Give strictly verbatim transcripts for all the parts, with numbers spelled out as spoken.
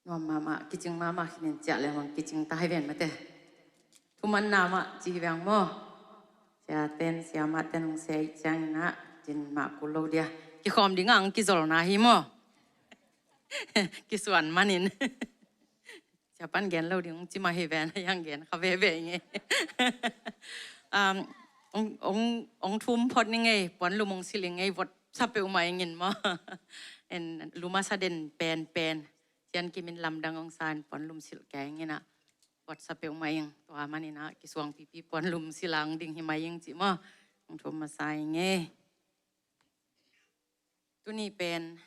Nuam mahmah, kicing mahmah khin in ciah leh hong kicing ta hi ven mate. Thumanna mah ci veng maw. Siaten siamahten hong sia ih ciangin ah din mah kul lo dia. Kikhawm dingah hong kizolna hi maw. Kisuan manin. Siapan gen lo ding hong ci mah hi ven, a hiang gen kha veve ing ei. Um, ong, ong, ong thum phot ning ei, puan lum ong silh ing ei, vot sa peuhmah ing in maw. En lum a sa den penpen. Sian kimin lamdang ong sa in puan lum silh kei ing in ah. Vot sa peuhmah ing, tua manin ah kisuang pipi puan lum silh ang ding hi mah ing ci maw. Ong thum masa ing ei. Tuni pen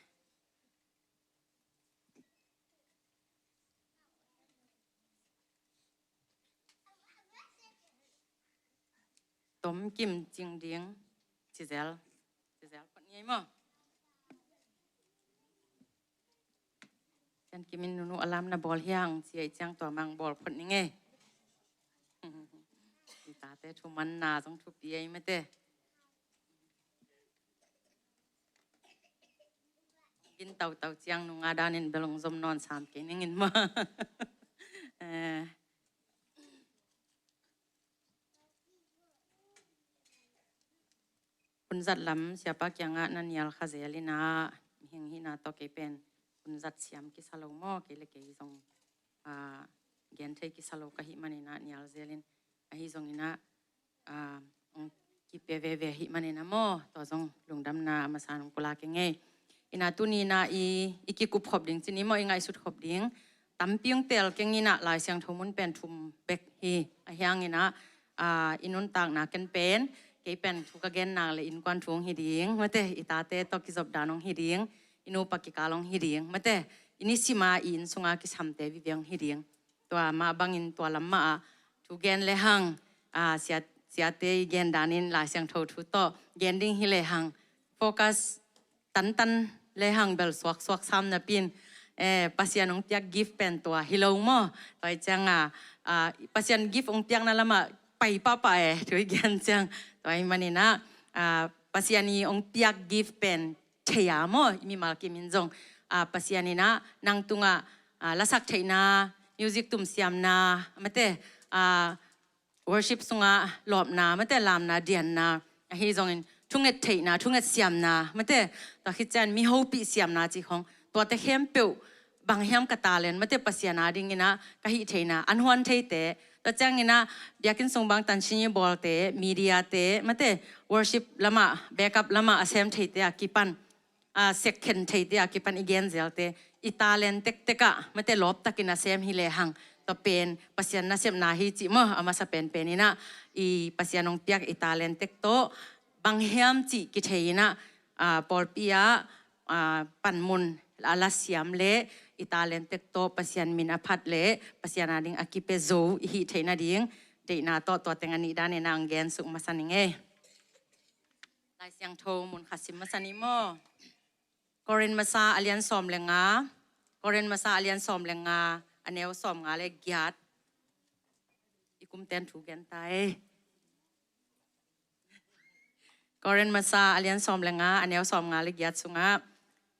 Tom Kim Cing Ding, Cizel. Cizel phot ngei maw. Sian kimin nunu alam na bawl hiang, cia i ciang tua mang bawl phot ning ei. I tate thumanna zong thupi ei mate. Gin tautau ciang nunga danin belong zom nawn sam kei ning in maw. Eh. Hun zat lam siapa kiangah na nial kha zel in ah, mihing hihna tawh kei pen hun zat siam kisa lo maw, kei le kei zong, ah, gen thei kisa lo ka hih manin ah nial zel in, ahi zongin ah, ah, ong kipia veve ahih manin ah maw, tua zong lungdamna a masa nong pulak ing ei. In ah tuni in ah i, i kikup khop ding cin i maw, i ngaihsut khop ding. Tampi ong teel keng in ah Lai Siangtho mun pen thum bek hi. A hiang in ah, ah, i nuntakna ken pen, kei pen thu ka gen nak le innkuan thu ong hi ding mate, i tate tawh kizop dan ong hi ding, i nupa kikal ong hi ding mate, i nisim a i inn sunga kisamte vive ong hi ding. Tua mah bangin tua lam mah ah thu gen le hang, ah, sia, siate i gen danin Lai Siangtho thu tawh gen ding hi le hang, focus tantan le hang bel suaksuak sam napi in, eh, Pasian ong piak gift pen tua hi lo maw. Tua i ciang ah, ah, Pasian gift ong piakna lamah pai pahpah eh, thu i gen ciang. Tua i manin ah, ah, Pasian i ong piak gift pen thei a maw, i mimal kimin zong, ah, Pasian in ah nang tungah, ah, lasak theihna, music tum siamna mate, ah, worship sungah lawpna mate, lamna dianna, ahi zongin thunget theihna, thunget siamna mate, tua khit ciang mi hopih siamna ci khong, tuate khempeuh bang hiam ka talent mate, Pasian a dingin ah ka hih theihna an huan theite, tua ciangin ah biakinn sung bang tansin i bawlte, media te mate, worship lamah, backup lamah a sem theite a kipan, ah, sek khen theite a kipan i gen zelte, i talent tektek ah mate lawp takin a sem hi le hang, tua pen Pasian nasepna hi ci maw. A masa penpen in ah i Pasian ong piak i talent tek tawh bang hiam cih kithei in ah, ah, pawlpi ah, ah, panmun a la siam le i talent tek tawh Pasian min a phat le Pasian a ding a kipia zo i hih theih nading deihna tawh tua teng a nih danin ah ong gen suk masa ning ei. Lai Siangtho mun khat sim masa ni maw. Korin masa a lian sawm le nga. Korin masa a lian sawm le nga, a neu sawm nga le giat. I kumten thu gen ta ei. Korin masa a lian sawm le nga, a neu sawm nga le giat sungah,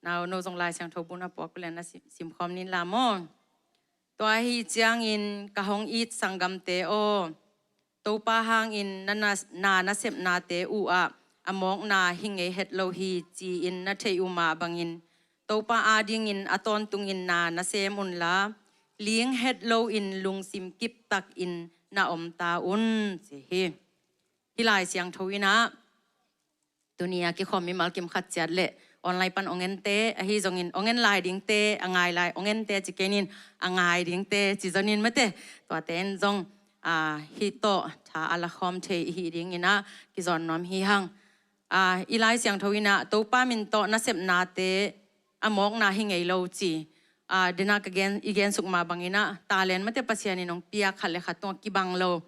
nau no zong Lai Siangtho bun a puak uh le na sim, simkhawm ning la maw. Tua ahi ciangin ka hong it sanggamte aw, Topa hangin na, na, na nasepnate uh ah a mawkna hi ngei het lo hi ci-in na theih uh mah bangin, Topa adingin a tawntungin na na sem unla, ling het loin lungsim kiptakin na om ta un, ci hi. Hih Lai Siangtho in ah tuni a kikhawm mimal kim khat ciat le online pan ong ente, ahi zongin ong en lai dingte, a ngai lai ong ente ci kei ning, a ngai dingte ci zonin mate, tuate in zong, ah, hih tawh tha a la khawm thei i hih dingin ah kizawn nuam hi hang. Ah, i Lai Siangtho in ah Topa min tawh nasepnate a mawkna hi ngei lo ci. Ah, dena ka gen, i gen suk mah bangin ah talent mate Pasian in ong piak khat le khat tungah kibang lo.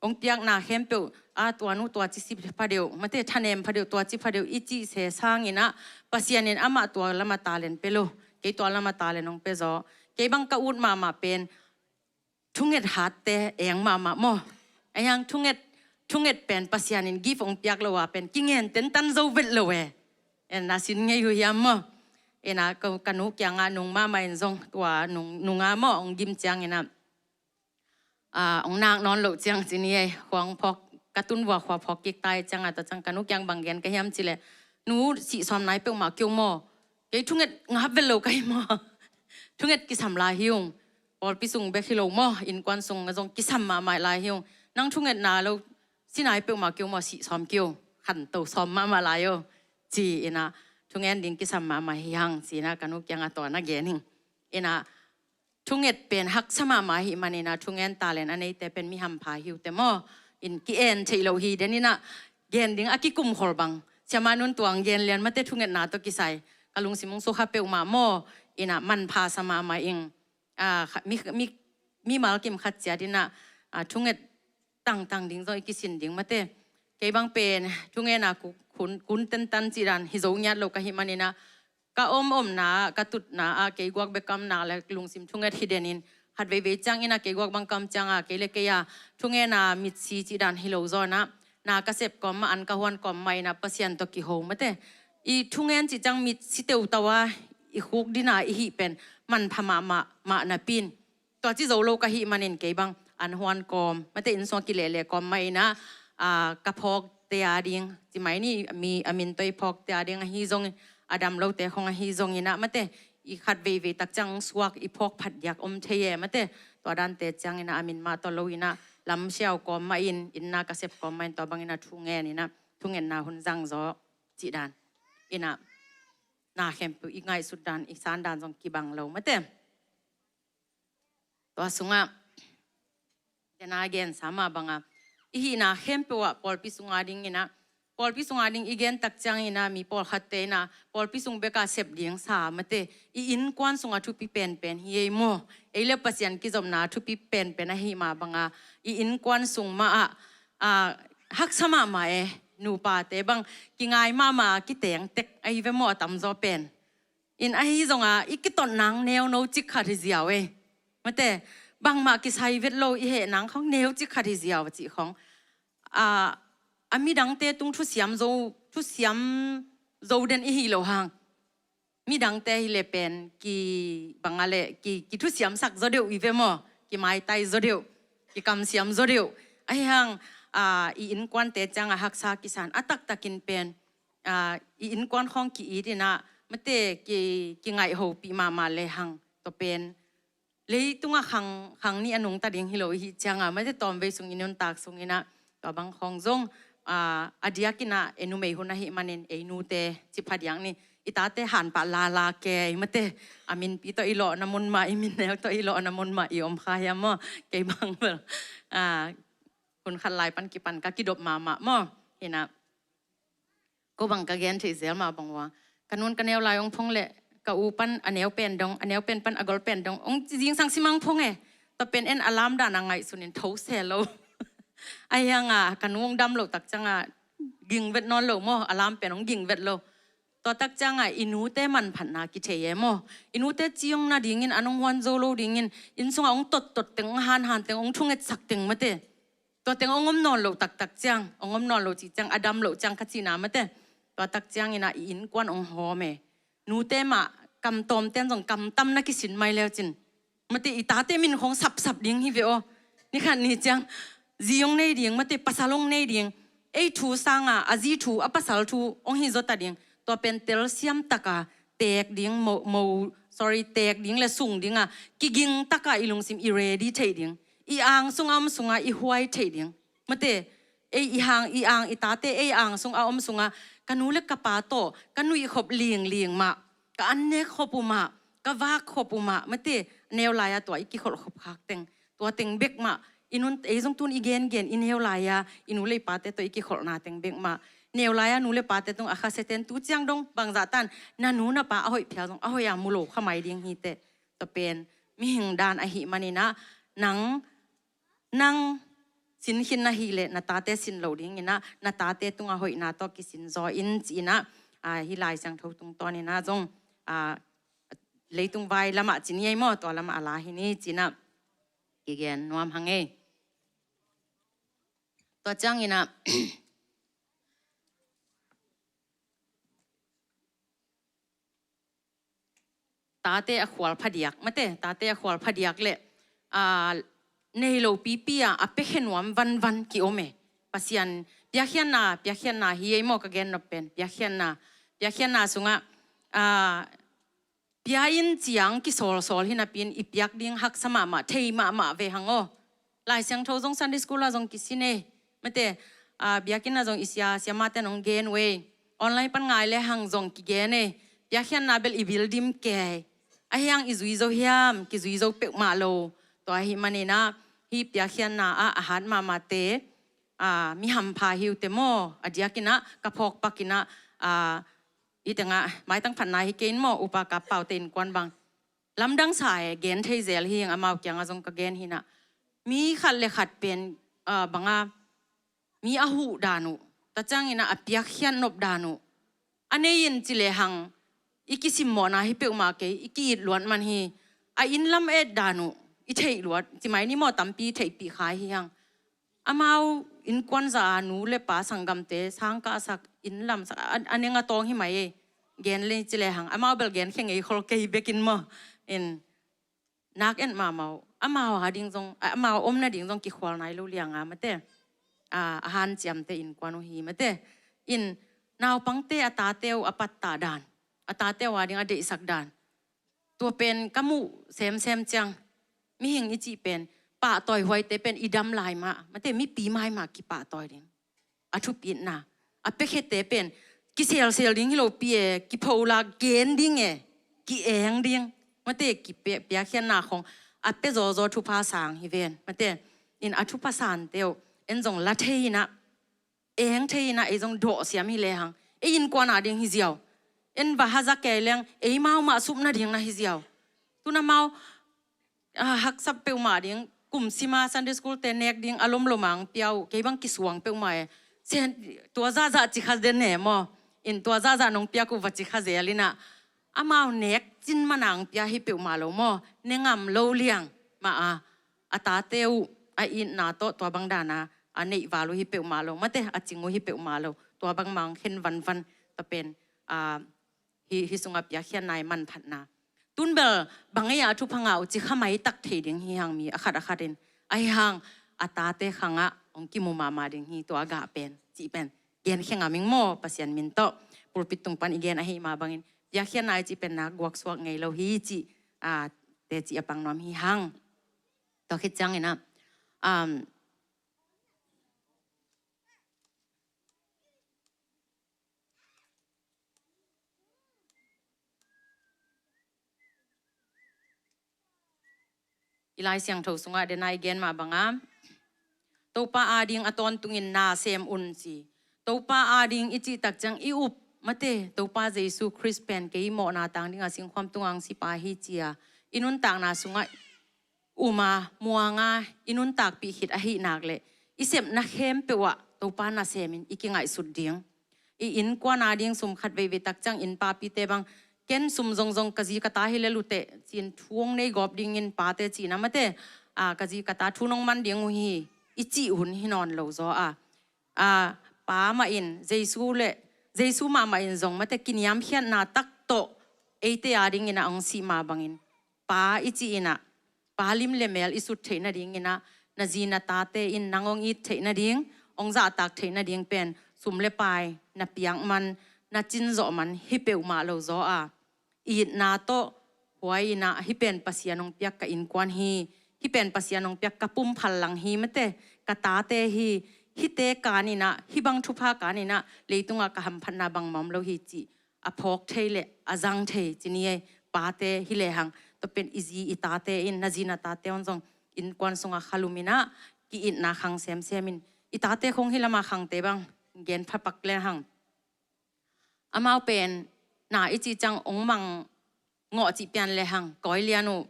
Ong piakna khempeuh, ah, tua nu tua ci si pha deuh mate, thanem pha deuh, tua ci pha deuh i cih se sangin ah Pasian in amah tua lamah talent pia lo, kei tua lamah talent ong pia zaw. Kei bang ka ut mahmah pen thunget hatte eng mahmah maw. A hiang thunget, thunget pen Pasian in gift ong piak lo a pen kingen tentan zo vet lo e. En na sin ngei uh hiam maw. Ina ka, ka nu kiangah nung mahmah in zong tua nung, nunga maw hong gim ciangin ah, ah, hong nak nawn loh ciang ci ni ei, khua hong phawk, ka tun vua khua phawk kik ta ei ciangah, tua ciang ka nu kiang bang gen ka hiam cih leh, nu sih sawm nai peuhmah kei ung maw. Kei thunget ngap vet lo ka hi maw. Thunget kisam lai hi ung. Pawlpi sung bek hi lo maw, innkuan sung zong kisam mahmah lai hi ung. Nang thungetna lo si nai peuhmah kei ung maw, sih sawm kei ung, khanto sawm mahmah lai o, ci-in ah thungen ding kisam mahmah hi hang ci-in ah ka nu kiangah tua na gen ing. Ina thunget pen haksa mahmah ahih manin ah thungen talent a neite pen mi hampha hi uh teh maw. In ki-en theih loh hi den in ah gen ding a kikum khol bang. Siamah nu'n tua hong gen lian mate, thungetna tawh kisai ka lungsim hong sukha peuhmah maw. Ina manpha sa mahmah ing. Ah, kha-, mi, mi, mimal kim khat ciat in ah, ah, thunget tangtang ding zong i kisin ding mate. Kei bang pen thungen a ku-, kun, kun tentan cih dan hi zo ngiat lo ka hih manin ah, ka om omna ah, ka tutna ah kei guak bek ka om nak leh lungsim thunget hi den in, khat veivei ciangin ah kei guak bang ka om ciangah kei le kei a thungen a mitsi cih dan hi lo zaw in ah, na ka sep kawm mah, an ka huan kawm mah in ah Pasian tawh kiho mate. I thungen cih ciang mitsi teutau a i khuk ding a i hih pen manpha mahmah, mah napi in. Tua ci zo lo ka hih manin kei bang an huan kawm mate, inn sung a kilehleh kawm mah in ah, ah, ka phawkte a ding, ci mai ni, mi a min tawh i phawkte a ding ahi zongin, a dam lote khong ahi zongin ah mate, i khat veivei tak ciang suak i phawk phat diak om thei e mate. Tua dante ciangin ah a min mah tawh lo in ah lam siau kawm mah in, inn na ka sep kawm mah in tua bangin ah thungen in ah, thungetna hun zang zaw cih dan. In ah na khempeuh i ngaihsut dan, i san dan zong kibang lo mate. Tua sungah, kei na gensa mah banga, i hihna khempeuh ah pawlpi sunga ding in ah, pawlpi sunga ding i gen tak ciangin ah mi pawlkhatte in ah pawlpi sung bek a sep ding sa mate, i innkuan sunga thupi penpen hi ei maw. Ei le Pasian kizopna thupi penpen ahi mah banga, i innkuan sung mah ah, ah, haksa mahmah e, nupate bang kingai mahmah, kiteng tek ahi ve maw a tamzaw pen. In ahi zonga i kitot nang neu no cik khat hi ziau e. Mate, bangmah kisai vet lo, i heh nang khong neu cik khat hi ziau a cih khong. A, a midangte tung thusiam zo, thusiam zo den i hi lo hang. Midangte hi le pen ki banga le ki, ki thusiam sak zaw deuh i ve maw. Ki maitai zaw deuh, ki kamsiam zaw deuh. Ahi hang, a, i innkuante cianga haksa kisan a taktakin pen, a, i innkuan khawng ki-it in ah, mate ki, kingaih hopih mahmah le hang, tua pen leitungah khang, khang nih a nungta ding hi lo i hih cianga, mate tawmvei sung i nuntak sungin ah, tua bang khawng zong, a, a diakin ah ei numei hun ahih manin ei nute ci phadiak ni, i tate hanpah lala kei mate, a minpi tawh i lawhna mun mah, i minneu tawh i lawhna mun mah i om kha hiam maw, kei bang bel. A, hun khat lai pan kipan ka kidop mahmah maw, hi na. Ko bang ka gen theih zel mah bang ua, ka nun ka neu lai hong phong leh, ka u pan a neu pen dong, a neu pen pan a gol pen dong, hong zingsang simang phong e. Tua pen en a lam dan a ngaihsun in tho se lo. Ahi hanga ka nu hong dam loh tak cianga ging vet nawn lo maw, a lam pen hong ging vet lo. Tua tak cianga i nute manphatna kithei e maw. I nute ci hong na dingin, an hong huan zo lo dingin, inn sunga hong tottot teng, hong hanhan teng, hong thungetsak teng mate. Tua teng hong om nawn loh taktak ciang, hong om nawn loh cih ciang, a dam loh ciang ka cihna mate. Tua tak ciangin ah i innkuan hong hawm e. Nute mah kam tawmten zong kam tam na kisin mai leu cin. Mate i tate min khong sapsap ding hi ve aw. Ni khat ni ciang zi hong nei ding, mate pasal hong nei ding. Ei thu sanga, a zi thu, a pasal thu hong hi zawta ding. Tua pen telsiam taka teek ding, mo, mo, sorry, teek ding le sung dinga kiging taka i lungsim i ready theih ding. I ang sunga om sunga i huai theih ding. Mate, ei i hang, i ang, i tate ei ang sunga om sunga, ka nu le ka pa tawh ka nuih khop lingling mah, ka an nek khop uh mah, ka vak khop uh mah, mate, neu lai-a tua i kikholh khop khak teng. Tua teng bek mah, i nun, ei zong tun i gengen, i neu lai-a i nu le i pate tawh i kikholhna teng bek mah. Neu lai-a nu le pate tung a khasia ten tu ciang dong bangzah tan, na nu na pa a hoih phial zong a hoih a mu lo kha mai ding hi teh. Tua pen mihing dan ahih manin ah, nang, nang sin khin na hih leh na tate sin lo dingin ah, na tate tungah hoihna tawh kisin zaw in ci-in ah, ah, hih Lai Siangtho tungtawnin ah zong, ah, leitung vai lamah ci ni ei maw, tua lamah a la hi ni ci-in ah kigen nuam hang ei. Tua ciangin ah, tate a khual phadiak, mate, tate a khual phadiak le, a, nei lo pipi a, a piakhia nuam vanvan ki-om e. Pasian piakhiatna, piakhiatna hi ei maw, ka gen nop pen, piakhiatna, piakhiatna sungah, a, pia in ciang kisawlsawl hi napi-in i piak ding haksa mahmah, thei mahmah ve hang aw. Lai Siangtho zong Sunday school ah zong kisin e. Mate, a, biakinn ah zong i sia, siamate nong gen uh e. Online pan ngai le hang zong kigen e. Piakhiatna bel i bil dim kei. Ahi hang i zui zo hiam, kizui zo peuhmah lo. Tua ahih manin ah, hih piakhiatna ah a hat mahmahte, a, mi hampha hi uh teh maw, a diakin ah, ka phawk pakin ah, a, i tengah, maitang phatna hi kei in maw, Upa Kap Paute innkuan bang lamdang sa e, gen thei zel hi ing, amau kiangah zong ka gen hi in ah. Mi khat le khat pen, a, bang a, mi a huh dan uh, tak ciangin ah a piakkhiat nop dan uh. A nei in ci le hang, i kisimmawhna hi peuhmah kei, i ki-it luat man hi, a inn lam et dan uh, i theih luat, ci mai ni maw, tampi theihpih kha hi hang. Amau innkuan zah a nu le pa sanggamte, sangkahsak, inn lamsak, a, a neng a tawng hi mai e. Gen le ci le hang, amau bel genkhia ngei khol kei bekin maw. In, nak en mahmah uh. Amau a ding zong, a, amau om nading zong kikhual nai lo liang a, mate. A, a hanciamte innkuan uh hi, mate. In, naupangte a tate uh a pattah dan, a tate uh a ding a deihsak dan, tua pen ka muh semsem ciang, mihing i cih pen, pahtawi huaite pen i dam lai mah, mate, mipi mai mah kipahtawi ding. A thupitna, a piakhiate pen, kiselsel ding hi lopi e, kipholak gen ding e, ki-eng ding, mate, kipia-, piakkhiatna khong, a pia zawzaw thupha sang hi ven, mate, in a thupha sante uh, en zong la thei in ah, eng thei in ah, ei zong dawhsiam hi le hang, ei innkuan a ding hi ziau. En va haza kei leng, ei mau mah sup nading na hi ziau. Tun amau, a, haksa peuhmah ding, kum sima Sunday school te nek ding a lomlom a ong pia uh, kei bang kisuang peuhmah e. Sen, tua zahzah ci kha den e maw. In tua zahzah nong piak uh va ci kha zel in ah. Amau nek cin man a ong pia hi peuhmah lo maw. Ne ngam lo liang mah a. A tate uh, a itna tawh tua bang dan a, a neih val uh hi peuhmah lo, mate, a cing uh hi peuhmah lo, tua bang mah ong khen vanvan, tua pen, a, hih, hih sungah piakkhiatna i manphatna. Tun bel, bang ei a thupha ngah uh ci kha mai tak thei ding hi hang mi, a khat a khat in. Ahi hang, a tate khangah, ong kimu mahmah ding hi tua gah pen, cih pen. Genkhia ngam ing maw, Pasian min tawh. Pulpit tung pan i gen ahih mah bangin, piakkhiatna i cih pen nak guaksuak ngei lo hi cih, a, teci a pang nuam hi hang. Tua khit ciangin ah, um, i Lai Siangtho sungah den a i gen mah bang a, Topa ading a tawntungin na sem un ci. Topa ading i cih tak ciang i up, mate, Topa Jesu Khrist pen kei mawhna tang ding a singkhuam tunga ong si pa hi ci a, i nuntakna sungah um a, muang a, i nuntakpih khit ahih nak leh, i sepna khempeuh ah Topa nasemin i kingaihsut ding. I innkuan ading sum khat veivei tak ciang inn papite bang, ken sum zongzong ka zi ka ta hi lel uh teh, ci-in thu ong nei gawp dingin pate cihna mate, a, ka zi ka ta thu nong man ding uh hi, i cih hun hi nawn lo zaw a. A, pa mah in, Jesu le, Jesu mahmah in zong mate kiniamkhiatna tak tawh eite adingin a ong sih mah bangin, pa i cih in ah, pa lim le mel i sut theih nadingin ah, na zi na tate in nang ong it theih nading, ong zahtak theih nading pen, sum le pai, na piak man, na cin zawh man, hi peuhmah lo zaw a. Itna tawh, huai in ah, hih pen Pasian ong piak ka innkuan hi, hih pen Pasian ong piak ka pumphal lang hi mate, ka tate hi, hihte kan in ah, hih bang thupha kan in ah, leitungah ka hamphatna bangmah om lo hi cih a phawk thei le a zang thei ci ni ei, pate hi le hang, tua pen i zi i tate in, na zi na tate un zong innkuan sungah khalum in ah, ki-itna khang semsem in, i tate khong hih lam a khangte bang, gen phapak le hang. Amau pen, na i cih ciang ong mang ngawh cih pian le hang, kawi lian uh,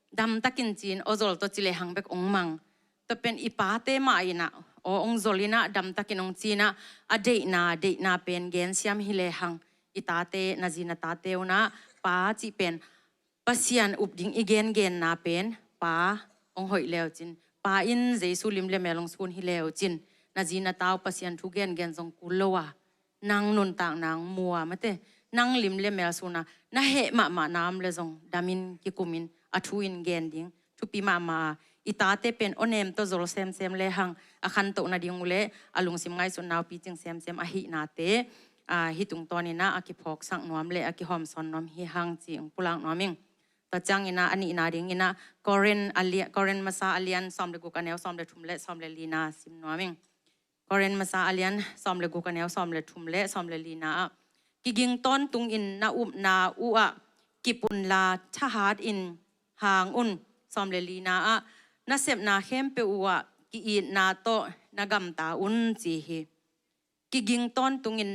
damtakin ci-in aw zol tawh ci le hang bek ong mang. Tua pen i pate mah in ah, aw ong zol in ah, damtakin ong ci in ah, a deihna, deihna pen gensiam hi le hang, i tate, na zi na tate un ah, pa cih pen, Pasian up ding i gengenna pen, pa ong hoih leucin, pa in Jesu lim le mel ong sun hi leucin, na zi na ta uh Pasian thu gengen zong kul lo a, nang nuntakna ong mu a mate, nang lim le mel suna na heh mahmah na om le zong damin kikumin a thu in gen ding thupi mahmah a, i tate pen awnem tawh zol semsem le hang a khantoh nading uh le a lungsim ngaihsutna uh picing semsem ahihnate, a, hih tungtawninah a kiphawksak nuam le a kihawmsawn nuam hi hang ci ong pulak nuam ing. Tua cianginah a nihna dinginah Korin a lia-, Korin masa a lian sawm le guk a neu sawm le thum le sawm le lina sim nuam ing. Korin masa a lian sawm le guk a neu sawm le thum le sawm le lina ah kiging tawntungin na upna uh ah kip unla thahat in hang un. Sawm le lina ah na sepna khempeuh uh ah ki-itna tawh na gamta un ci hi. Kiging tawntungin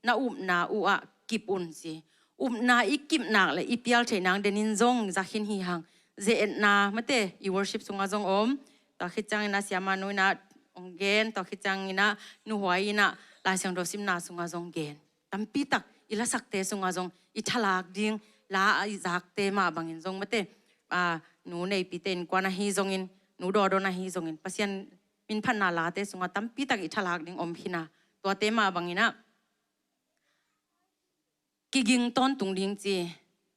na upna uh ah kip un ci. Upna i kip nak le i pial theih nang denin zong zakhin hi hang. Ze-etna mate i worship sungah zong om. Tua khit cianginah siamah nu inah ong gen, tua khit cianginah nuhuai inah Lai Siangtho simna sungah zong gen. Tampitak i lasakte sungah zong i thalak ding la a i zakte mah bangin zong mate, a, nu neipite innkuan ahi zongin, nu dawdawn ahi zongin Pasian minphatna late sungah tampitak i thalak ding om hina. Tuate mah banginah kiging tawntung ding ci.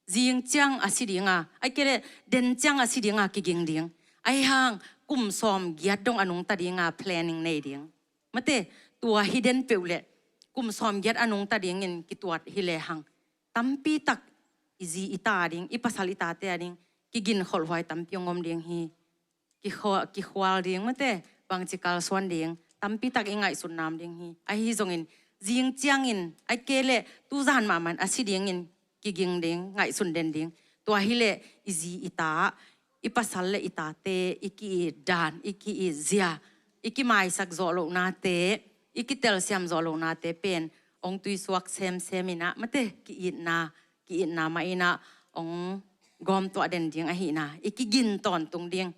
Zing ciang a si dinga, ai kei le den ciang a si dinga kiging ding. Ai hang kum sawm giat dong a nungta dinga planning nei ding. Mate, tua hi den peuh le kum sawm giat a nungta dingin kituat hi le hang tampitak i zi i ta ding, i pasal i tate a ding kigin kholhhuai tampi ong om ding hi. Kikhual ding mate, bangci kalsuan ding tampitak i ngaihsun nam ding hi. Ahi zongin zing ciangin ai kei le tuzan mahmah a si dingin kiging ding, ngaihsun den ding. Tua hi le i zi i ta, i pasal le i tate i ki-it dan, i ki-it zia, i kimaisak zawh lohnate, i kitelsiam zawh lohnate pen ong tuisuak semsem inah mate, ki-itna, ki-itna mah inah ong gawmtuah den ding ahina i kigin tawntung ding.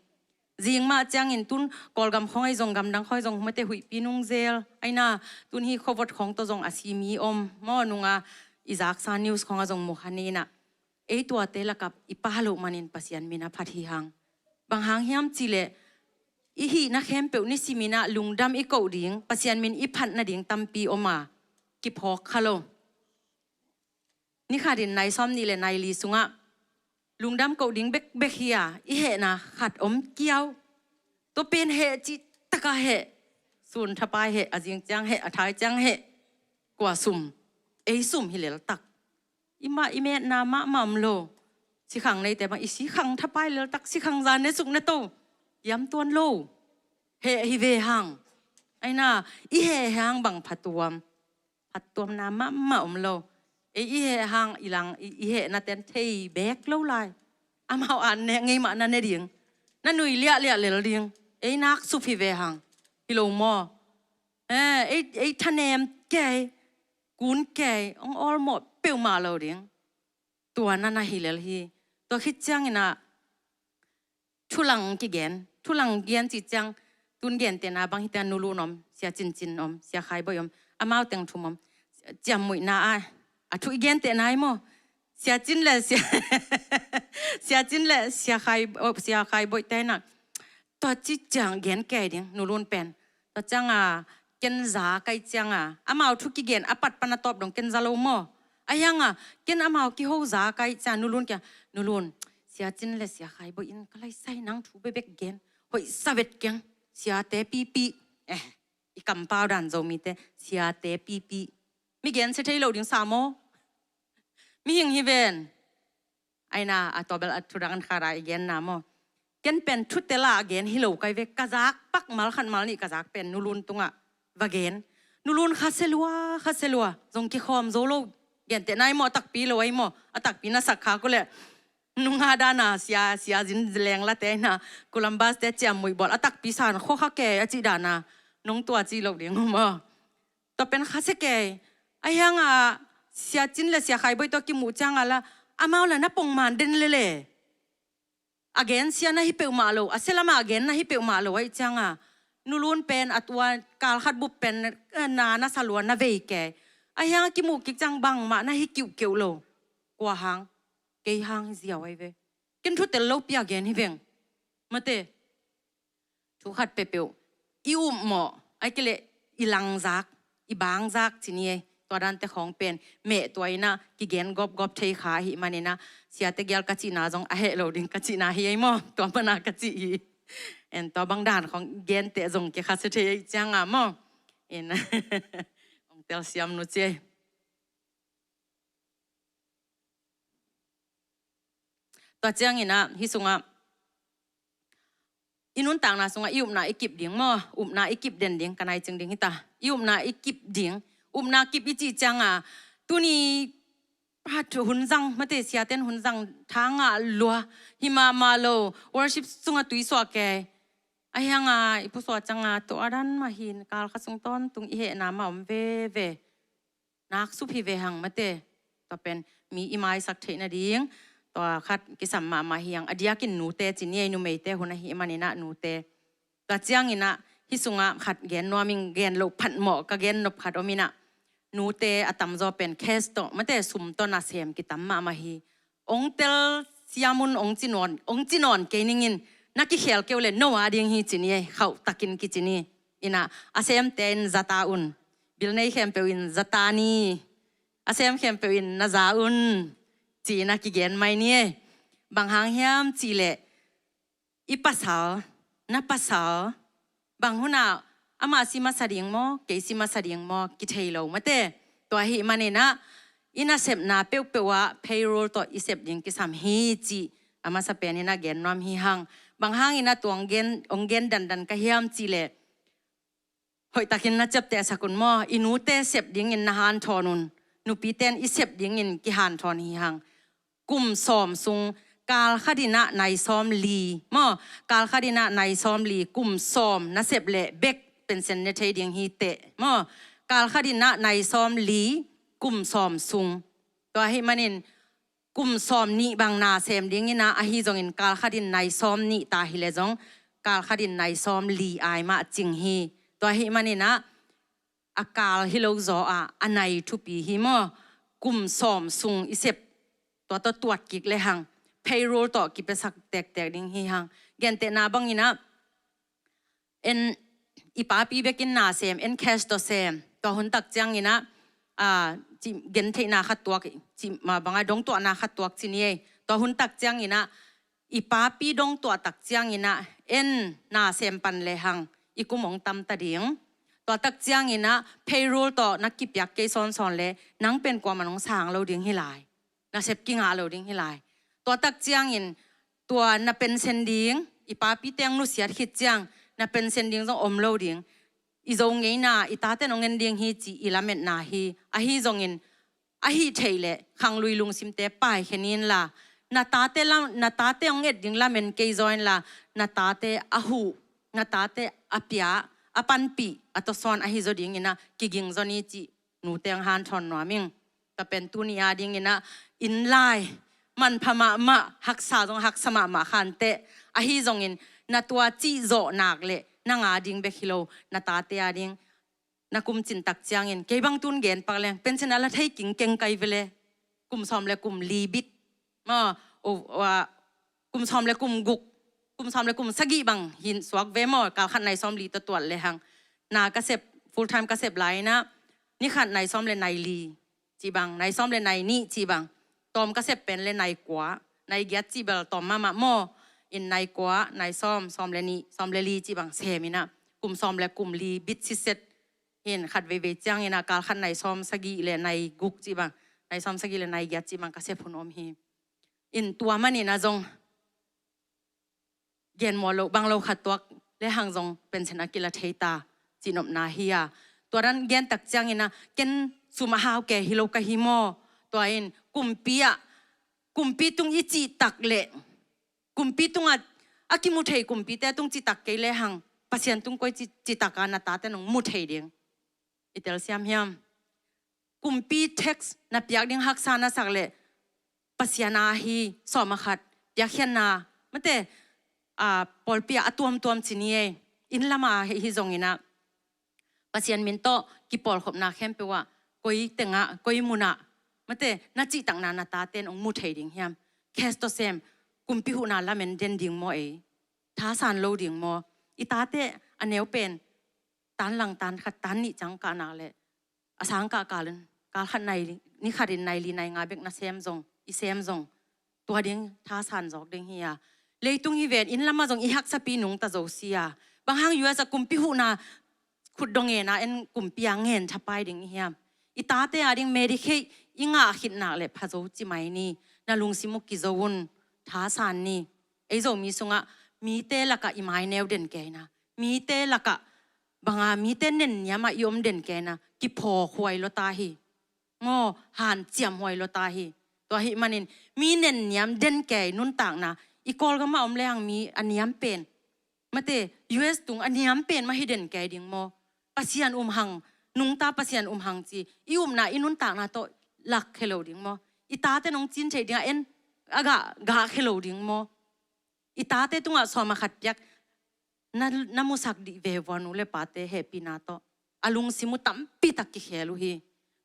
Zing mah ciangin tun Kawlgam khawng ahi zong, gamdang khawng ahi zong mate, huihpi nungzel aina, tun hi khovot khawng tawh zong a si mi om maw, nunga i zaksa news khawng a zong mu kha ni inah. Ei tuate lakap i pa loh manin Pasian min a phat hi hang. Bang hang hiam ci le i hihna khempeuh nisim inah lungdam i koh ding, Pasian min i phat nading tampi om a, kiphawk kha lo. Ni khatin nai sawm nih le nai li sungah lungdam koh ding bekbek hi a, i hehna khat om kiau. Tua pen heh cih taka heh, sun thapai heh, a zing ciang heh, a thai ciang heh. Kua sum? Ei sum hi leltak. I mah i metna mahmah om lo. Sikhang neite bang i sikhang thapai leltak, sikhang zan ne suk ne to, yam tuan lo. Heh hi ve hang. Aina i heh hang bang phatuam? Phattuamna mahmah om lo. Ei i heh hang i lang i, i hehna ten thei bek lo lai. Amau an ne ngei mah na ne ding, na nui liahliah lel ding. Ei nak sup hi ve hang. Hi lo maw? Eh, ei, ei thanem kei, kun kei, ong awlmawh peuhmah lo ding. Tua na na hi lel hi. Tua khit cianginah thulang kigen, thulang gen cih ciang tun gentehna bang hi teng, Nu Lun om, Sia Cin Cin om, Sia Khai Boih om, amau teng thum om. Ciammuihna a, a thu i gentehna hi maw? Sia Cin le Sia, Sia Cin le Sia Khai, oh, Sia Khai Boih te inah tua ci ciang gen kei ding, Nu Lun pen. Tua cianga ken za kai cianga amau thu kigen a pat pan a tawp dong ken za lo maw? A hianga ken amau kiho za kai cianga Nu Lun kia, Nu Lun, Sia Cin le Sia Khai Boih in ka laisai nang thu bebek gen, hoih sa vet keng, siate pipi. Eh, i kampau dan Zomite, siate pipi. Mi gen sia thei lo ding sa maw? Mihing hi ven. Aina a tua bel a thudang an khara i genna maw? Ken pen thutel a gen hi lo kai ve, ka zak pak mal khat mal nih ka zak pen Nu Lun tungah va gen. Nu Lun kha se lua, kha se lua, zong kikhawm zo lo. Gentehna hi maw, a takpi lo ahi maw? A takpi na sak kha kule. Nunga dana sia, sia zin leng late aina, Columbus te ciammuih bawl a takpi san khua kha kei a cih dana, nong tua cih lo ding maw? Tua pen kha se kei. A hianga Sia Cin le Sia Khai Boih tua kimuh cianga la amau la na pongman den lele. A gen sia na hi peuhmah lo, a sia lama a gen na hi peuhmah lo ahi cianga Nu Lun pen a tua kal khat bup pen, eh, na na sa lua na vei kei. A hianga kimuh kik ciang bangmah na hi kiuhkeuh lo. Kua hang? Kei hang hi ziau ahi ve. Ken thutel lo pia gen hi veng. Mate, thu khat peuhpeuh i upmawh ai kei le i langzak, i bangzak ci ni ei. Tua dante khawng pen meh tua in ah kigen gawpgawp thei kha ahih manin ah, siate gel ka cihna zong a heh lo ding ka cihna hi ei maw, tua mana ka cih hi. En, tua bang dan khawng genteh zong kikhasia thei ei cianga maw. En, ong telsiam nu ci ei. Tua ciangin ah hih sungah i nuntakna sungah i upna i kip ding maw, upna i kip den ding, ka naicing ding hita. I upna i kip ding, upna kip i cih cianga tuni pat hun zang, mate, siaten hun zang, tha ngah lua, hi mahmah lo, worship sungah tui suak kei. Ahi hanga i pusuak cianga tua dan mah hin, kal khat sung tawntung i hehna mah om veve. Nak sup hi ve hang, mate. Tua pen mi i maisak theih nading tua khat kisam mahmah hi hang. A diakin nute ci ni ei, numeite hun ahih manin ah nute. Tua ciangin ah hih sungah khat gen nuam ing, gen loh phatmawh ka gen nop khat om in ah, nute a tamzaw pen cash tawh, mate, sum tawh nasem kitam mahmah hi. Ong telsiam un, ong ci nawn, ong ci nawn kei ning in, na kikhel kei uh leh no a ding hi ci ni ei, khauh takin kici ni. In ah a semte in za ta un, bil nei khempeuh in za ta ni, a sem khempeuh in na za un, ci-in ah kigen mai ni ei. Bang hang hiam cih leh i pasal, na pasal, bang hun ah amah si masa ding maw, kei si masa ding maw, kithei lo, mate. Tua ahih manin ah i nasepna peuhpeuh ah payroll tawh i sep ding kisam hi cih a masa pen in ah gen nuam hi hang. Bang hangin ah tua ong gen, ong gen dandan ka hiam cih leh, hoih takin na ciaptehsak un maw, i nute sep dingin na hanthawn un. Nupite in i sep dingin kihanthawn hi hang. Kum sawm sung, kal khat in ah nai sawm li maw, kal khat in ah nai sawm li, kum sawm na sep leh bek pension ne thei ding hi teh maw. Kal khat in ah nai sawm li, kum sawm sung. Tua ahih manin kum sawm nih bang nasem ding in ah, ahi zongin kal khat in nai sawm nih ta hi leh zong, kal khat in nai sawm li ai mah cing hi. Tua ahih manin ah a kal hi lo zaw ah a nai thupi hi maw. Kum sawm sung i sep, tua tawh tuat kik le hang, payroll tawh kipiasak tektek ding hi hang. Gentehna bangin ah, en, i papi bekin nasem, en, cash tawh sem. Tua hun tak ciangin ah, a, ci, gentheihna khat tuak, ci, ma bang a, dongtuahna khat tuak ci ni ei. Tua hun tak ciangin ah, i papi dongtuah tak ciangin ah, en, nasem pan le hang, i kum ong tam ta ding. Tua tak ciangin ah payroll tawh na kipiak kei sawnsawn leh nang pen kuaman ong sang lo ding hi lai. Nasep kingah lo ding hi lai. Tua tak ciangin tua na pension ding, i papi teng nusiat khit ciang, na pension ding zong om lo ding. I Zo ngeina, i taten ong en ding hi cih i lametna hi. Ahi zongin, ahi theih leh khanglui lungsimte paikhia ni inla, na tate lam, na tate ong et ding lamen kei zaw inla, na tate a huh, na tate a pia, a panpih, a tawsawn ahi zaw dingin ah kiging zaw ni cih nute ong hanthawn nuam ing. Tua pen tuni a dingin ah, inn lai manpha mahmah, haksa zong haksa mahmah kha inteh. Ahi zongin na tua cih zawh nak leh nang a ding bek hi lo, na tate a ding, na kum cin tak ciangin, kei bang tun gen pak leng, pension a la thei kingkeng kai ve le, kum sawm le kum li bit maw, o, o, a, kum sawm le kum guk, kum sawm le kum sagih bang hi suak ve maw, kal khat nai sawm li tawh tuat le hang. Na ka sep, full time ka sep lai in ah, ni khat nai sawm le nai li cih bang, nai sawm le nai nih cih bang, tawm ka sep pen le nai kua, nai giat cih bel tawm mahmah maw, in nai kua, nai sawm, sawm le nih, sawm le li cih bang sem in ah, kum sawm le kum li bit sitset. Hin khat veivei ciangin ah kal khat nai sawm sagih le nai guk cih bang, nai sawm sagih le nai giat cih bang ka sep hun om hi. In tua manin ah zong gen maw lo, bang lo khat tuak le hang zong pension a kila thei ta, cihnopna hi a. Tua dan gen tak ciangin ah, ken sum a hau kei hi lo ka hi maw. Tua in kumpi ah, kumpi tung i cih tak leh, kumpi tungah a kimu thei kumpite tung cih tak kei le hang, Pasian tung koi cih, cih tak a na taten ong mu thei ding. I telsiam hiam? Kumpi tax na piak ding haksa na sak leh, Pasian a hi sawm a khat piakkhiatna, mate, a, pawlpi ah a tuamtuam ci ni ei. Inn lam a hi, hi zongin ah, Pasian min tawh kipawlkhopna khempeuh ah, koi teng ah, koi mun ah, mate, na cihtakna na taten ong mu thei ding hiam? Cash tawh sem, kumpi huhna lamen den ding maw ei? Thasan lo ding maw? I tate a neu pen tan lang tan khat, tan nih ciang kah nak leh, a sang kah kal in kal khat nai, ni khatin nai li nai nga bek na sem zong, i sem zong, tua ding thasan zawk ding hi a. Leitung hi ven, inn lamah zong i haksapi nungta zo si a. Bang hang U S a kumpi huhna khut dong ngen a en kumpi a ngen thapai ding i hiam? I tate a ding Medicaid i ngah khit nak le pha zo ci mai ni. Na lungsim uh kizo un, thasan ni. Ei Zomi sungah mite lakah i maineu den kei na, mite lakah banga mite nenniamah i om den kei na, kiphawk huai lo ta hi. Maw, hanciam huai lo ta hi. Tua hi manin mi nenniam den kei nuntakna, i Kawlgamah om lehang mi a niam pen, mate, U S tung a niam pen mah hi den kei ding maw? Pasian um hang, nungta Pasian um hang ci i upna, i nuntakna tawh lak khe lo ding maw? I tate nong cin theih dingah en a gah, gah khe lo ding maw? I tate tungah sawm a khat piak na, na musak dih ve vua, nu le pate hehpihna tawh. A lungsim uh tampi tak kikhel uh hi.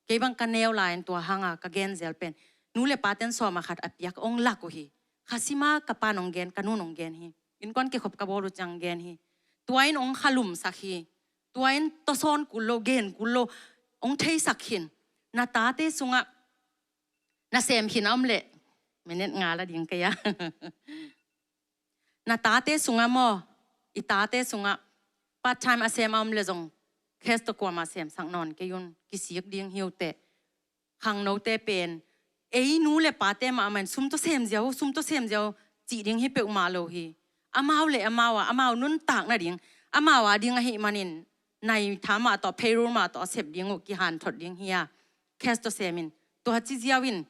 Kei bang ka neu lai-in tua hanga ka gen zel pen, nu le paten sawm a khat a piak ong lak uh hi. Kha sima ka pa nong gen, ka nu nong gen hi. Innkuan kikhop ka bawl uh ciang gen hi. Tua in ong khalumsak hi. Tua in tawsawn kul lo, gen kul lo, ong theisak hin. Na tate sungah na sem khin a om leh, minute nga la ding kei a. Na tate sungah maw, i tate sungah part time a sem a om le zong, cash tawh kuamah semsak nawn kei un, kisik ding hi uh teh. Khangnote pen, ei nu le pate mahmah in sum tawh sem ziau, sum tawh sem ziau cih ding hi peuhmah lo hi. Amau le amau a, amau nuntak nading, amau a ding ahih manin, nai tha mah tawh, payroll mah tawh a sep ding uh kihanthot ding hi a. Cash tawh sem in, tua ci ziau in,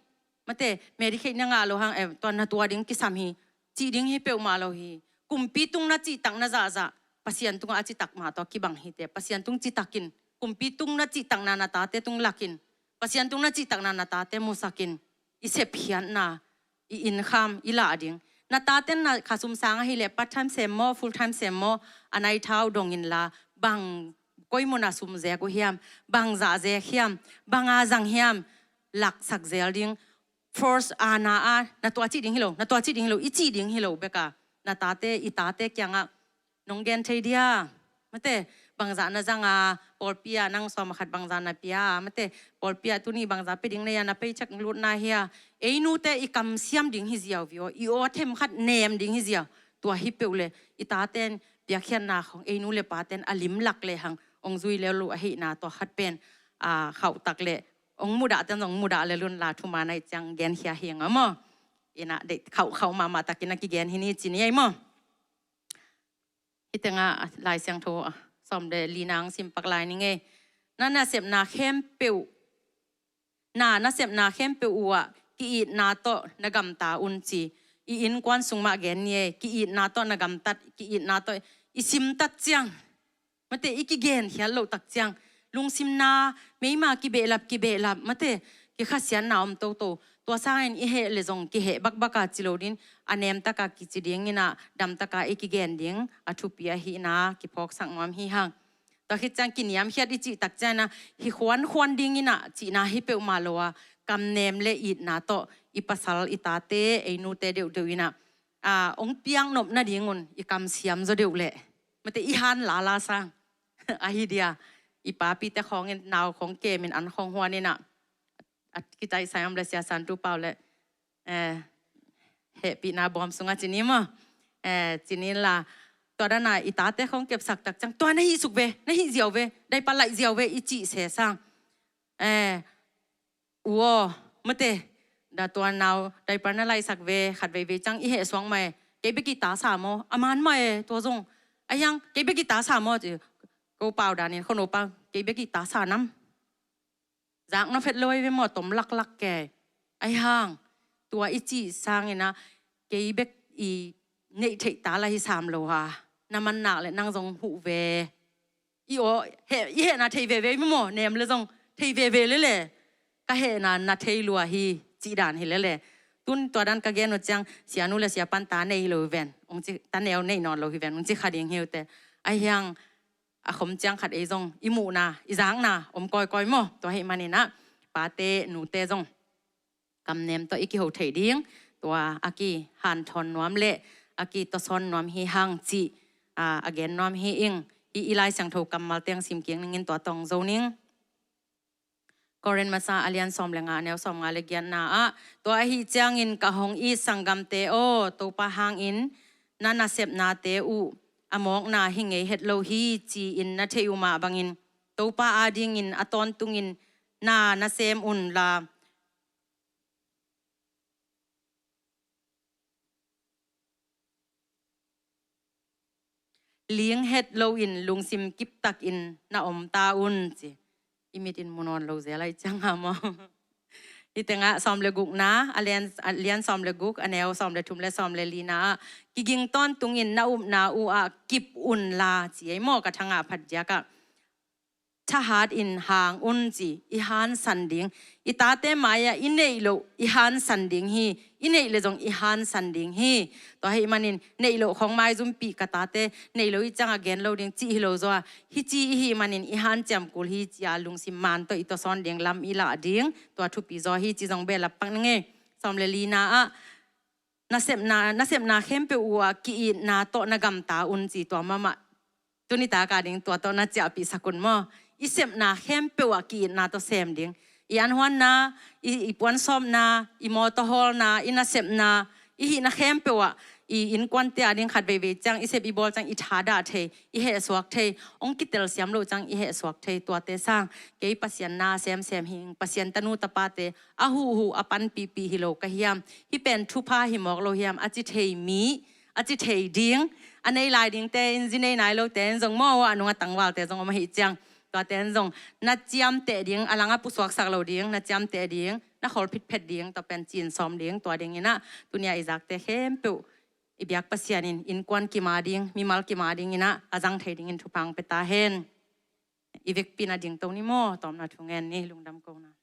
mate, Medicaid na ngah lo hang, eh, tua na tua ding kisam hi, cih ding hi peuhmah lo hi. Kumpi tung na cihtak na zahzah, Pasian tungah a citak mah tawh kibang hi teh. Pasian tung citak in, kumpi tung na cihtakna na tate tung lak in, Pasian tung na cihtakna na tate musak in, i sepkhiatna, i income i lah ding. Na taten na kha sum sang ahih leh part time sem maw, full time sem maw, a nai tha uh dong inla, bang koi mun a sum zek uh hiam, bang zah zek hiam, bang a zang hiam, laksak zel ding. Force a na a, na tua cih ding hi lo, na tua cih ding hi lo, i cih ding hi lo bek a, na tate, i tate kiangah nong gen thei dia, mate, bangzah na zang a, pawlpi ah nang sawm a khat bangzah na pia a, mate, pawlpi ah tuni bangzah pia ding na hia, na paycheck lutna hia, ei nute i kamsiam ding hi ziau vio, i aw themkhat nem ding hi ziau. Tua hi peuh le, i taten piakkhiatna khong ei nu le paten a limlak le hang ong zui lel uh ahihna tua khat pen, a, khauhtak le ong mudah ten zong mudah lel un la, thuman ahih ciang genkhia hi ing a maw. Ina deih khauh, khauh mahmah takin a kigen hi ni ci ni ei maw. Hih tengah Lai Siangtho, ah, sawm le lina ong simpak lai ning ei. Na nasepna khempeuh, na nasepna khempeuh uh ah ki-itna tawh na gamta un ci. I innkuan sung mah gen ni ei, ki-itna tawh na gamtat, ki-itna tawh i simtat ciang, mate, i kigenkhiat loh tak ciang, lungsimna, meima kibehlap, kibehlap, mate, kikhasiatna om toto. Tua sangin i heh le zong kiheh bakbak a ci lo din, a nemtaka kici ding ina, damtaka i kigen ding a thupi ahihna kiphawksak nuam hi hang. Tua khit ciang kiniamkhiat i cih tak ciangin a, hi khuankhuan ding ina cihna hi peuhmah lo a, kamnem le itna tawh i pasal i tate, ei nute deuhdeuh ina, a, ong piaknop nadingun i kamsiam zaw deuh leh, mate, i han lala sang ahi dia, i papite khawngin nau khawng kemin an khawng huan ina, a kitaisai om le Sia Santu Pau le, eh, hehpihna bawm sungah ci ni maw, eh, ci ni la, tua dana i tate khawng kepsak tak ciang, tua na hih suk ve, na hih ziau ve, daipa laih ziau ve i cih se sang, eh, u aw, mate, da tua nau daipa na laihsak ve, khat veivei ciang i heh suak mah e, kei bek i ta sa maw, a man mah e, tua zong, a hiang, kei bek i ta sa maw, ci, ko pau danin, ko no pau, kei bek i ta sa nam. Zak na phet lo ei ve maw, tom laklak kei. A hiang, tua i cih sangin a, kei bek i neih theih ta la hi sam lo ha. Na man nak le nang zong huh ve. I aw, he, i hehna thei veve i maw, nem le zong thei veve le le. Ka hehna na thei lua hi, cih dan hi le le. Tun tua dan ka gen uh ciang, sianu le siapan ta nei hi lo hi ven. Ong ci, ta neu nei nawn lo hi ven, ong ci kha ding hi uh teh. A hiang, a khom ciang khat ei zong i muhna, i zakna om kawikawi maw. Tua ahih manin a, pate, nute zong kamnem tawh i kiho thei ding, tua a kihanthawn nuam le a kitawsawn nuam hi hang cih, a, a gen nuam hi ing. I, i Lai Siangtho kammal teng sim kik ningin tua tawh ong zo ning. Korin masa a lian sawm le nga, a neu sawm nga le giatna ah, tua ahi ciangin ka hong it sanggamte aw, Topa hangin na nasepnate uh a mawkna hi ngei het lo hi, ci-in na theih uh mah bangin Topa adingin a tawntungin na na sem unla, ling het loin lungsim kiptakin na om ta un, ci. I mit in mu nawn lo zel ahi cianga maw? Hi tengah sawm le gukna, a lian, a lian sawm le guk, a neu sawm le thum le sawm le lina ah, kiging tawntungin na upna uh ah kip unla, ci ei maw, ka thangah phat diakah. Thahat in hang un, ci, i hansan ding. I tate mai-ah i neih loh i hansan ding hi. I neih le zong i hansan ding hi. Tua ahih manin neih loh khong maizumpih, ka tate neih loh i ciangah gen lo ding cih hi lo zaw a, hi ci i hih manin i hanciam kul hi, ci-a lungsim man tawh i tawsawn ding lam i lah ding. Tua thupi zaw hi, ci zong behlap pak ning ei. Sawm le lina ah, nasepna, nasepna khempeuh uh ah ki-itna tawh na gamta un, ci. Tua mahmah tuni taka ding tua tawh na ciahpihsak un maw? I sepna khempeuh ah ki-itna tawh sem ding. I anhuanna, i, i puansawpna, i mawtaw hawlna, i nasepna, i hihna khempeuh ah, i innkuante ading khat veivei ciang i sep i bawl ciang i thadah thei, i hehsuak thei, hong kitelsiam loh ciang i hehsuak thei, tuate sang kei Pasian na semsem hi ing, Pasian tanu tapate a huhhuh a panpihpih hi lo ka hiam? Hih pen thupha hi mawk lo hiam? A ci thei mi, a ci thei ding, a nei lai dingte in, zi nei nai lote in zong maw, a nung a tangvalte zong om ahi ciang, tuate in zong na ciamteh ding, a langah pusuaksak lo ding, na ciamteh ding, na khol phitphet ding, tua pen cin sawm ding. Tua dinginah tunia i zakte khempeuh i biak Pasian in innkuan kim ading, mimal kim adinginah a zang thei dingin thupha hong pia ta hen. I vekpi-in a dingto ni maw, tawpna thu ngen ni, lungdam kona.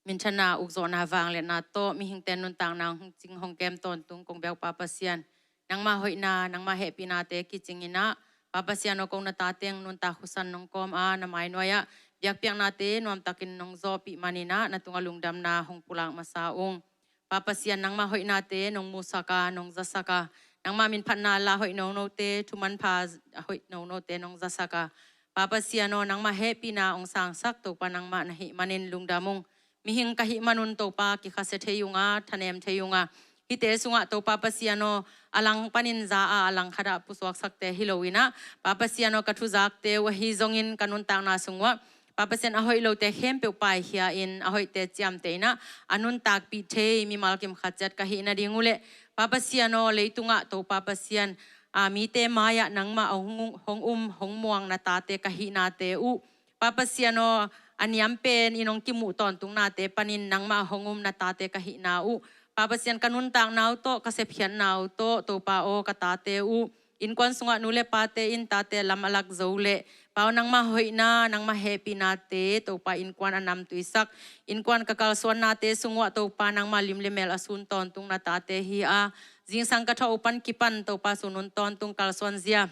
Minthanna, ukzawhna, vangliatna tawh mihingte nuntakna hong cing hong kem tawntung kong biak Pa Pasian, nangmah hoihna, nangmah hehpihnate kicinginah, Pa Pasian aw, ko na tate nuntak husan nong kawm a, na mainuai-ah biakpiaknate nuamtakin nong zawhpih maninah na tungah lungdamna hong pulak masa ung. Pa Pasian, nangmah hoihnate nong musak a, nong zasak a, nangmah minphatna la hoih nonote, thumanpha hoih nonote nong zasak a, Pa Pasian aw, nangmah hehpihna hong sangsak Topa nangmah na hih manin lungdam ung. Mihing ka hih manun Topa kikhasia thei ung a, thanem thei ung a, hihte sungah Topa Pasian aw, a lang panin za a, a lang khatah pusuaksakte hi loinah, Pa Pasian aw, ka thuzakte uh ahi zongin ka nuntakna sung uah Pa Pasian, a hoih lote khempeuh paikhia-in, a hoihte ciamteh inah, a nuntakpih thei mimal kim khat ciat ka hih nading uh leh, Pa Pasian aw, leitungah Topa Pasian, a, mite mai-ah nangmah a hong, hong um, hong muang na tate ka hihnate uh, Pa Pasian aw, a niam pen in hong kimuh tawntungnate panin nangmah a hong um na tate ka hihna uh, Pa Pasian, ka nuntakna uh tawh, ka sepkhiatna uh tawh, Topa aw, ka tate uh, innkuan sungah nu le pate in tate lam a lak zo leh, Pa aw, nangmah hoihna, nangmah hehpihnate, Topa, innkuan a namtuisak, innkuan ka kalsuannate sung uah, Topa, nangmah lim le mel a sun tawntung na tate hi a, zingsang ka thawh uh pan kipan, Topa, sun hun tawntung kalsuanzia,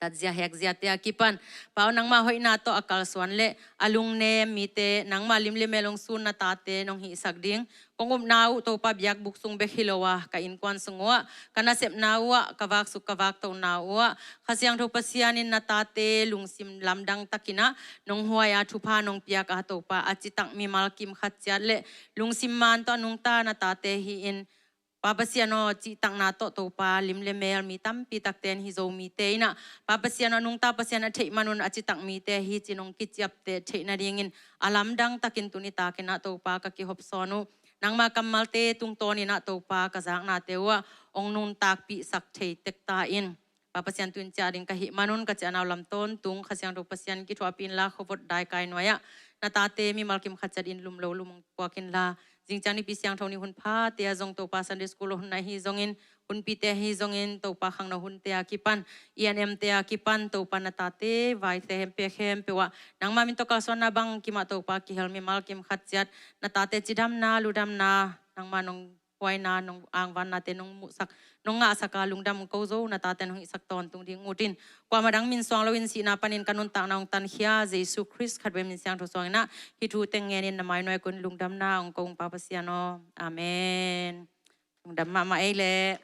tatzia hekziate a kipan, Pa aw, nangmah hoihna tawh a kalsuan leh a lungnem mite nangmah lim le mel hong sun na tate nong hihsak ding kong upna uh, Topa, biakbuk sung bek hi lo a, ka innkuan sung uah, ka nasepna uah, ka vaksuk ka vaktona uah, Kha Siangtho Pasian in na tate lungsim lamdang takinah nong huai a, thupha nong piak a, Topa, a citak mimal kim khat ciat leh lungsim man tawh a nungta na tate hi-in, Pa Pasian aw, cihtakna tawh, Topa, lim le mel mi tampi takte in, hi Zomite inah, Pa Pasian aw, nungta Pasian a theih manun a citak mite hi ci-in hong kiciapteh theih nadingin a lamdang takin tuni takinah, Topa, ka kihopsawn uh. Nangmah kammalte tungtawninah, Topa, ka zaknate uah hong nuntakpihsak thei tek ta in. Pa Pasian, tu-in ciah ding ka hih manun ka ciahnau lam tawntung Kha Siangtho Pasian kithuahpih inla, khuavot daikai nuai-ah na tate mimal kim khat ciat in lum lo lum hong puak inla, zingciang Nipi Siangtho ni hun phate ah zong, Topa, Sunday school hun ahi zongin, hunpite ahi zongin, Topa, khangno hunte a kipan, E N M te a kipan, Topa, na tate vaite khempeuh, khempeuh ah nangmah min tawh kalsuanna bangkimah, Topa, kihel mimal kim khat ciat na tate cidamna, ludamna nangmah nong huaina, nong angvannate nong muhsak, nong ngahsak a, lungdam hong ko zo na tate nong hihsak tawntung ding ut in, kuamah dang min suang loin sihna panin ka nuntakna hong tankhia Jesu Khrist khatvei min siangtho suanginah hih thu teng ngenin na mai nuai-ah kon lungdamna hong ko ung, Pa Pasian aw. Amen. Lungdam mahmah ei leh.